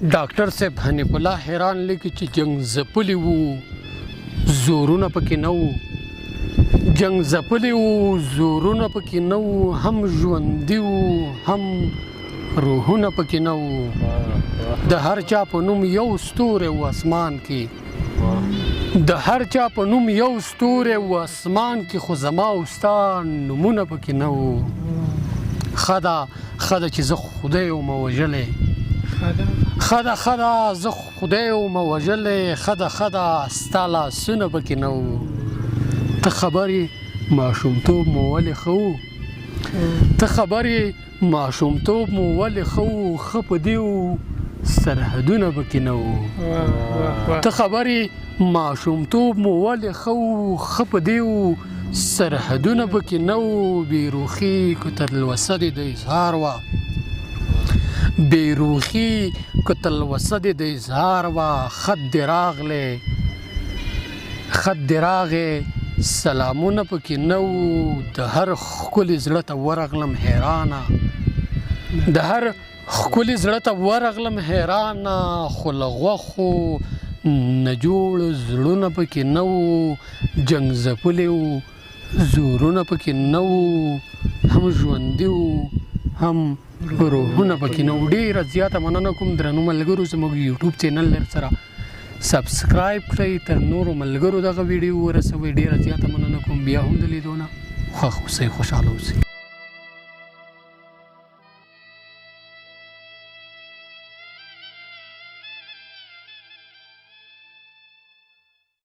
ډاکټر صاحب حنیف الله حیران لیکي چې جنگ ځپلي وو، زورونه پکې نه وو. جنگ ځپلي وو، زورونه پکې نه وو، هم ژوندي وو هم روحونه پکې نه وو. د هر چا په نوم یو ستوری و اسمان کې، د هر چا په نوم یو ستوری و اسمان کې، خو زما او ستا نومونه پکې نه وو. ښه ده ښه ده چې زه خدای وم وژلی، ښه ده ښه ده زه خدای وم وژلی، ښه ده ښه ده ستا لاسونه پکې نه وو. ته خبر یې ماشومتوب مو ولې ښه وو، ته خبر یې ماشومتوب مو ولې ښه وو، ښه په دې وو سرحدونه پکې نه وو. ته خبر یې ماشومتوب مو ولې ښه وو، ښه په دې وو سرحدونه پکې نه وو. بې روخي که تلوسه دې د اظهار وه، بې روخي که تلوسه دې د اظهار وه، خط دې راغلی خط دې راغی سلامونه پکې نه وو. د هر ښکلي زړه ته ورغلم حیرانه، د هر ښکلي زړه ته ورغلم حیرانه، خو له غوښو نه جوړ زړونه پکې نه وو. جنګ ځپلي وو، زورونه پکې نه وو، هم ژوندي وو هم روحونه پکې نه وو. ډېره زیاته مننه کوم درنو ملګرو، زموږ یوټیوب چینل در سره سبسکرایب کړئ، تر نورو ملګرو دغه ویډیو ورسوئ. ډېره زیاته مننه کوم، بیا هم د لیدو نه خوښ اوسئ، خوشحاله اوسئ.